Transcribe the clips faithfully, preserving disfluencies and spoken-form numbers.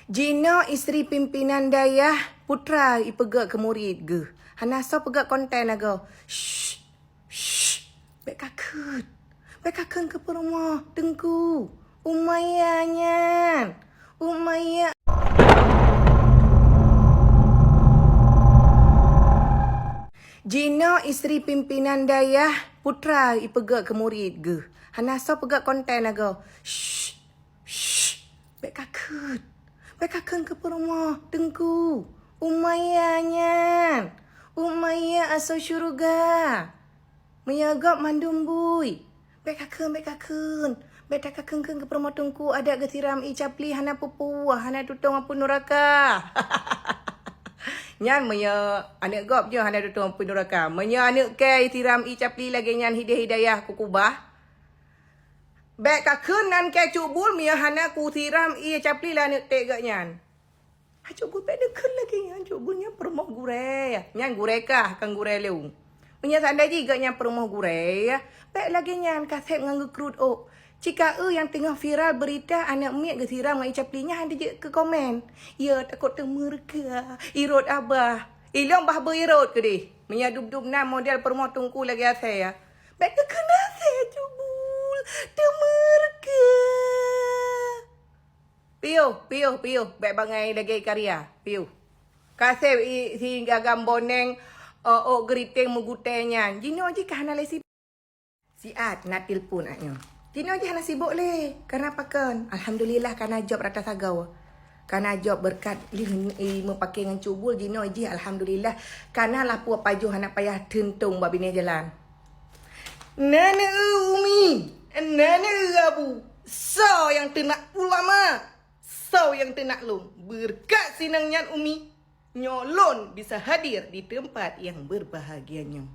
Jinoe isteri pimpinan dayah, putra ipeugah keu murit geuh. Hana soe peugah konten lagoe. Shh, shh, bèk kakheun. Bèk kakheun keu peurumoh teungku. Umayyah nyan. Umayyah. Jinoe isteri pimpinan dayah, putra ipeugah keu murit geuh. Hana soe peugah konten lagoe. Shh, shh, bèk kakheun. Bèk kakheun keu peurumoh teungku. Umayyah nyan. Umayyah asoe syeuruga. Meunyoe gob mandum bui. Bèk kakheun, bèk kakheun. Bèk takakheun-kheun keu peurumoh teungku, adak geusiram ie capli hana peue-peue, hana tutong apui nuraka. Nyan meunyoe aneuk gob nyoe hana tutong apui nuraka. Meunyoe aneuk kèe siram ie capli lagèe nyan hideh hidayah kukubah. Bèk kakheun nan kèe Cut Bul meunyoe hana kusiram ie capli lé aneuk tèk geuh nyan. Ha, Cut Bul bèk neukheun lagèe nyan, Cut Bul nyan peurumoh gurèe. Nyan gurèe kah, kon gurèe lôn. Meunyoe seundai jih geuh nyan peurumoh gurèe, bèk lagèe nyan, kaseb ngon geukruet ôk. Cit ka eu nyang teungoh viral beurita aneuk miet geusiram ngon ie capli nyan hana jeuet keu komen. Ya, takot teumeureuka, ie rot abah. Ilôn bah beu ie rot keudeh. Meunyoe dub-dub na model peurumoh teungku lagèe asèe, ya. Bèk neukheun asèe, Cut Bul. Teumeureuka. Piôh, piôh, piôh. Bèk bangai lagèe karya. Piôh. Kaseb ie si gagam boneng, eh, ôk geuriteng meugutèe nyan. Jinoe jih ka hana lé si-, siat na telepon nyoe. Jinoe jih hana sibok lé. Kana pakon? Alhamdulillah kana job rata sagoe. Kana job beureukat lheueh i meupakè ngon Cut Bul jinoe jih alhamdulillah. Kana lapor pajoh hana payah teuntông bak binéh jalan. Nyan eu Umi, nyan eu Abu, soe nyang teunak ulama, soe nyang teunak lôn. Beureukat sinang nyan Umi, nyoe lôn bisa hadir di teumpat nyang beurbahagia nyoe.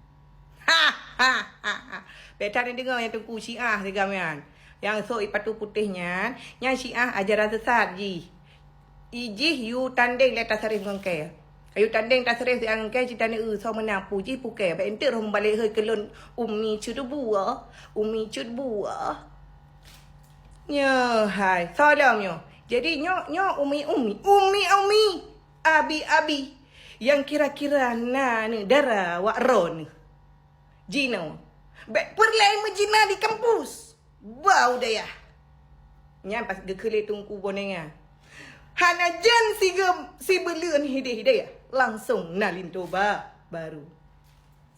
Ha, ha, ha, ha. Bèk that neudeungoe nyang teungku Syiah sigam nyan. Nyang sôk ie patu putéh nyan, nyan Syiah ajaran sesat jih. Ijih yue tandeng lé tasarif ngon kèe. Yue tandeng tasarif siat ngon kèe, cit taneuk eu soe meunang, peue jih peue kèe. Bèk enteuk roh meubalek hôi keu lôn, Umi Cut Bul, Umi Cut Bul. Nyoe hai, soe lom nyoe. Jadi nyoe, nyoe Umi, Umi, Umi, Umi, Abi, Abi. Nyang kira-kira na neuh dara wak droeneuh. Jinoe. Bèk peureulèe meujina di kampus. Bau dayah. Nyan pas geukheun lé Teungku Bonengan. Hana jan sigeum sibuleuen hideh-hideh, langsong na linto ba baru.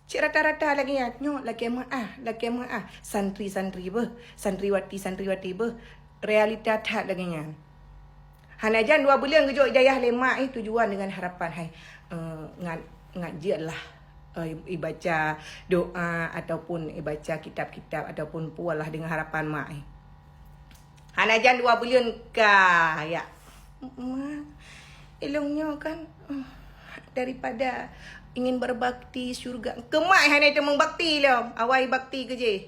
Cit rata-rata lagèe nyan, nyoe lakèe meu'ah, lakèe meu'ah. Santri-santri beuh, santriwati-santriwati beuh. Realita that lagèe nyan. Hana jan dua buleuen geujok ijazah lé mak, eh, tujuan dengan harapan, hai, eh, ngat, ngat jeuet lah, eh, ibaca doa ataupun ibaca kitab-kitab ataupun peue lah dengan harapan mak, eh. Hana jan dua buleuen ka, ya. Ma, ilôn nyoe kan, eh, daripada ingin berbakti syurga, keu mak hana teumeung bakti lom, awai bakti keu jih.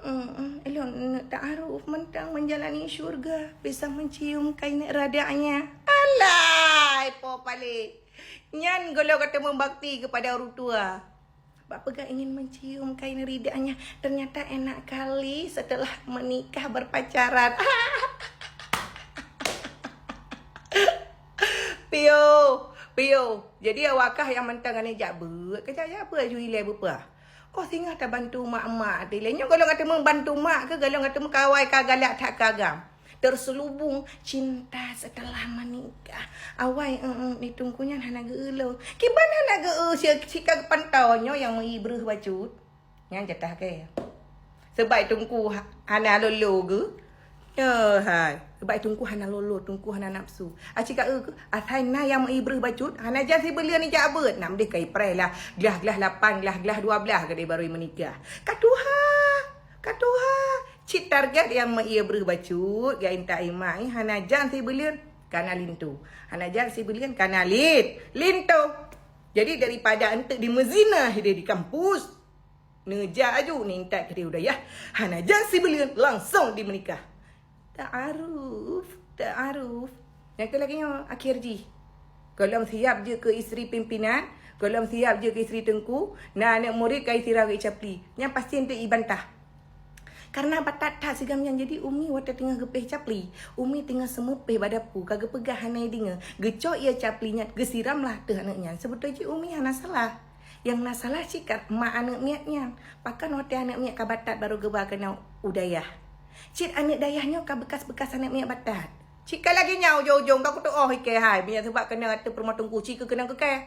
Mm, ilôn neuk ta'aruf mantong menjalani syurga, bisa mencium kain ridanya. Alai, po paléh. Nyan gohlom ka teumeung bakti kepada orang tua. Bak peugah ingin mencium kain ridanya, ternyata enak kali setelah menikah berpacaran. Piôh, piôh. Jadi awak kah nyang mantong aneuk jak beuet, keu jak, jak beuet ju ilèe beupeue. Oh, singoh tabantu mak-mak dilèe. Nyoe gohlom ka teumeung bantu mak keu gohlom ka teumeung kawai ka galak that keu agam. Terselubung cinta setelah menikah. Awai, eh, eh, di Teungku nyan hana geu-eu lôn. Kiban hana geu-eu si, si ka geupantau nyoe nyang meuibreuh bacut. Nyan jatah kèe. Seubab Teungku ha-, hana lolo geu. Nyoe hai. Seubab Teungku hana lolo, Teungku hana nafsu. Aci ka eu geu, asai na nyang meuibreuh bacut, hana jan sibuleuen ijak beuet. Nam deh ka ipreh lah. Glah-glah lapan, glah-glah dua blah gadeh baru meunikah. Ka tuha. Ka tuha, cit target nyang meuibreuh bacut, geuintat ié mak, hana jan sibuleuen, kana linto. Hana jan sibuleuen, kana lin-, linto. Jadi, daripada eunteuk dimeuzina hideh di kampus, neujak aju neuintat keudeh u dayah, hana jan sibuleuen, langsong dimeunikah. Ta'aruf, ta'aruf. Nyang keu lagèe nyoe akhé jih. Gohlom siap jeuet keu isteri pimpinan, gohlom siap jeuet keu isteri teungku, na aneuk murit ka isiram keu icapli. Nyan pasti eunteuk ibantah. Karena batat that sigam nyan, jadi Umi watée teungoh geupéh capli, Umi teungoh seumeupéh bak dapu, ka geupeugah hana ideungoe, geucok ie capli nyan geusiram lah teuh aneuk nyan. Seubeutôi jih Umi hana salah. Nyang na salah cit ka mak aneuk miet nyan. Pakon watée aneuk miet ka batat barô geuba keunoe u dayah. Cit aneuk dayah nyoe ka beukas-beukas aneuk miet batat. Cit ka lagée nyan ujong-ujong ka kutuoh ikée hai. Meunyoe sabab keunoe ateueh peurumoh teungku cit keu keunoe keu kée.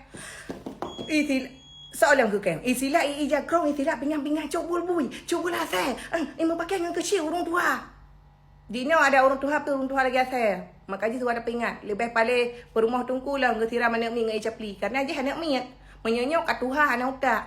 Isil-, soe lom keu kée. Isilak i, i jakrong, isilak pingan-pingan cok bul bui. Cok bul asai. Eh, imeupaké ngon keuchik ureuëng tuha. Jinoe ada ureuëng tuha pih ureuëng tuha lagée asai. Maka jih suwada peuingat, leubeh paleh peurumoh teungku lom geusiram aneuk miet ngon ie capli. Karena jih aneuk miet. Meunyoe nyoe ka tuha hana utak.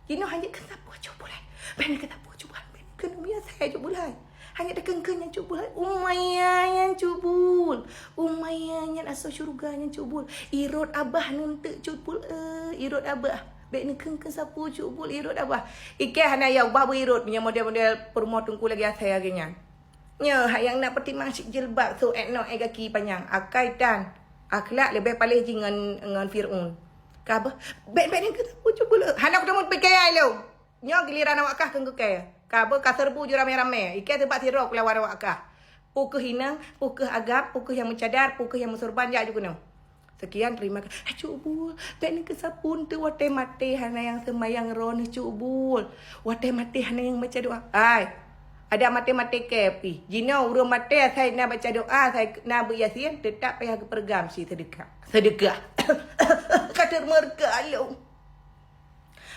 Jinoe hana keu sapeue cubul hai. Bèk keu sapeue cubul hai. Bèk keu numi asai cubul hai. Hana takheun-kheun nyan cubul hai. Umayyah nyan cubul. Umayyah nyan asoe syeuruga nyan cubul. Irot abah neunteuk cubul, eh, irot abah. Bèk neukheun-kheun sapeue cubul, irot abah. Ikée hana ya ubah beurot meunyoe model-model peurumoh teungku lagée asai lagée nyan. Nyoe hai nyang na peutimang cit jilbab, su ék noe ék gaki panyang, akai tan, akhlak leubeh paleh jih ngon, ngon Fir'aun. Ka beuh, bèk, bèk neukheun sapeue cubul. Hana kuteumé pike ai lôn. Nyoe giliran awak kah keu keu kée. Ka beuh ka seureubu ju ramé-ramé. Ikée teubat sidroe kulawan awak kah. Peu kheueh inong, peu kheueh agam, peu kheueh nyang meucadar, peu kheueh nyang meusurban, jak ju keunoe. Sekian, terima kasih. Hai cubul, bèk neukheun sapeue teuh watée maté hana nyang seumayang droeneuh cubul. Watée maté hana nyang baca doa. Ai, ada maté-maté kée pih. Jinoe ureuëng maté asai na baca doa, asai na beu Yasin, teutap payah geupeureugam si seudeukah. Seudeukah. Ka teumeureuka lôn.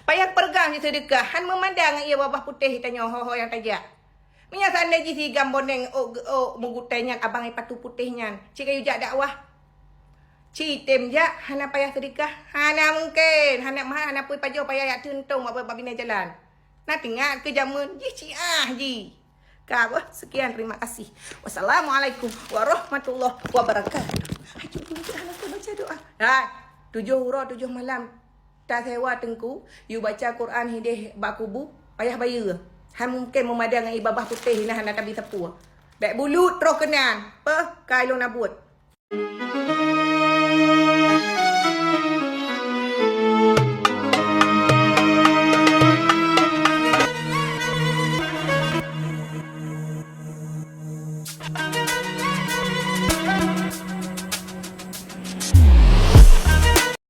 Payah peureugam si seudeukah, han meumandang ie babah putéh tanyoe ho-ho nyang tajak. Meunyoe seandai jih si gam boneng ôk, ôk meugutai nyan abang ipatu putéh nyan, cit kayue jak dakwah. Cit tem jak, hana payah seudeukah. Hana mungken, hana mahal, hana pui pajoh payah jak teuntong bak, bak binéh jalan. Na teuingat keu jameun jih ciah jih. Ka beuh, sekian, terima kasih. Wassalamualaikum warahmatullahi wabarakatuh. Hai, cuk, hana baca doa. Hai, tujoh uroe tujoh malam. Tasewa teungku, yue baca Quran hideh bak kubu, payah bayeue. Han mungken meumadang ngon ie babah putéh, inan hana tabi sapeue. Bèk bulut troh keunan, peuh ka ilôn na buet.